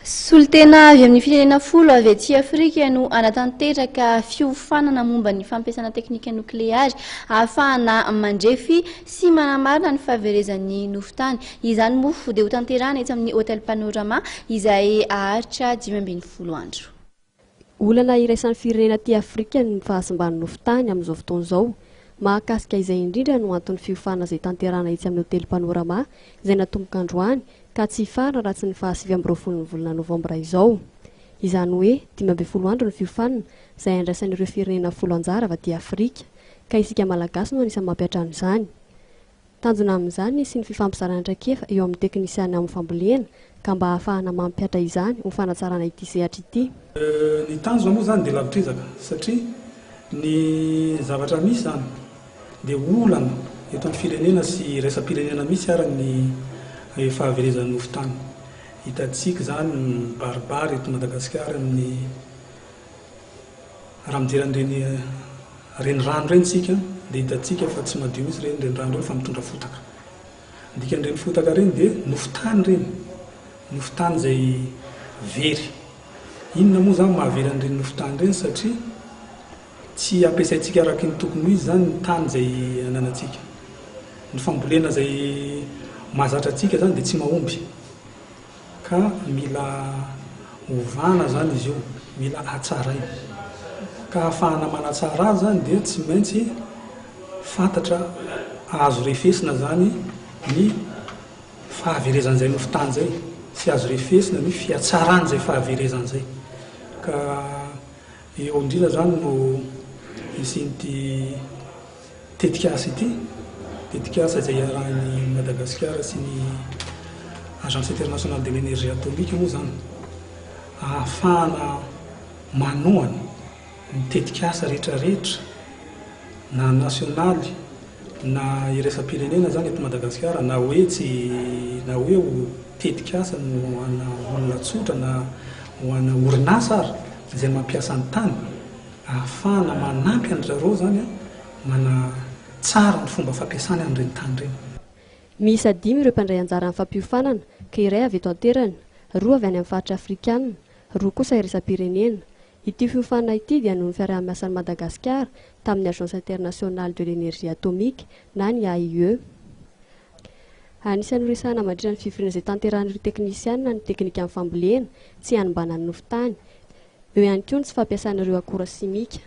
Solontena avy amin'ny firenena 10 avy aty Afrika no hanatanteraka fiofanana momba ny fampiasana teknika nokleary ahafahana mandrefy sy manamarina ny fahaverezan'ny nofon-tany. Izany moa dia hotanterahana etsy amin'ny Hotel Panorama izay haharitra 15 andro. Olana iraisan'ny firenena aty Afrika ny fahasimban'ny nofon-tany amin'izao fotoana izao. Mahakasika izay indrindra no anton'ny fiofanana izay tanterahana etsy amin'ny Hotely Panorama izay natomboka androany ka tsy hifarana raha tsy ny faha 29n'ny volana novambra izao. Izany hoe 15 andro ny fiofanana izay andraisan'ireo firenena 10 anjara avy aty Afrika ka isika Malagasy no anisan'ny mampiantrano izany. Tanjona amin'izany ny hisian'ny fifampizarana traikefa eo amin'ny teknisiana amin'ny fambolena ka mba hahafahana mampihatra izany ho fanatsarana ity sehatra ity. Ny tanjona moa izany dia lavitr'ezaka satria ny zavatra misy izany dia olana eto amin'ny firenena sy iraisam-pirenena mihitsy ara ny fahaverezan'ny nofon-tany. Hitantsika izany mibaribary eto Madagasikara amin'ny. Raha mijery an'ireny renirano ireny isika dia hitantsika fa tsy madio mihitsy ireny renirano ireny fa mitondra fotaka. Ny dikan'ireny fotaka ireny dia nofon-tany ireny, nofon-tany izay very. Inona moa izany mahavery an'ireny nofon-tany ireny satria tsy ampiasaintsika araka ny tokony ho izy izany ny tany izay ananantsika. Ny fambolena izay mahazatra antsika izany dia tsy mahomby. Ka mila ovana zany izy io, mila hatsaraina. Ka ahafahana manatsara azy zany dia tsy maintsy fantatra azo refesina zany ny fahaverezan'izay nofon-tany izay sy azo refesina ny fihatsaran'izay fahaverezana izay. Ka eo indrindra zany no hisian'ity Tetikasa ity, tetikasa izay iarahan'i Madagasikara sy ny Agence Internationale de l'Energie Atomique moa izany, ahafahana manohana ny tetikasa rehetrarehetra na nasionaly na iraisam-pirenena izany eto Madagasikara na hoe tsy na hoe ho tetikasa no ho ana olona tsotra na ho ana orinasa ary izay mampiasa ny tany. Ahafahana manampy an-dry zareo izany manatsara ny fomba fampiasany an'ireny tany ireny. Miisa dimy ireo mpandray anjara amin'ny fampiofanana, ka iray avy eto an-toerana, roa avy any amin'ny faritra afrikanina, roa kosa iraisam-pirenena. Ity fiofanana ity dia noho ny fiaraha-miasan'i Madagasikara tamin'ny Agence Internationale de l'Energie Atomique na ny AIE. Anisan'ny horesahana mandritra ny fivoriana izay tanterahin'ireo teknisianina ny teknikan'ny fambolena, tsy hanimbana ny nofon-tany. Eo ihany koa ny tsy fampiasana ireo akora simika.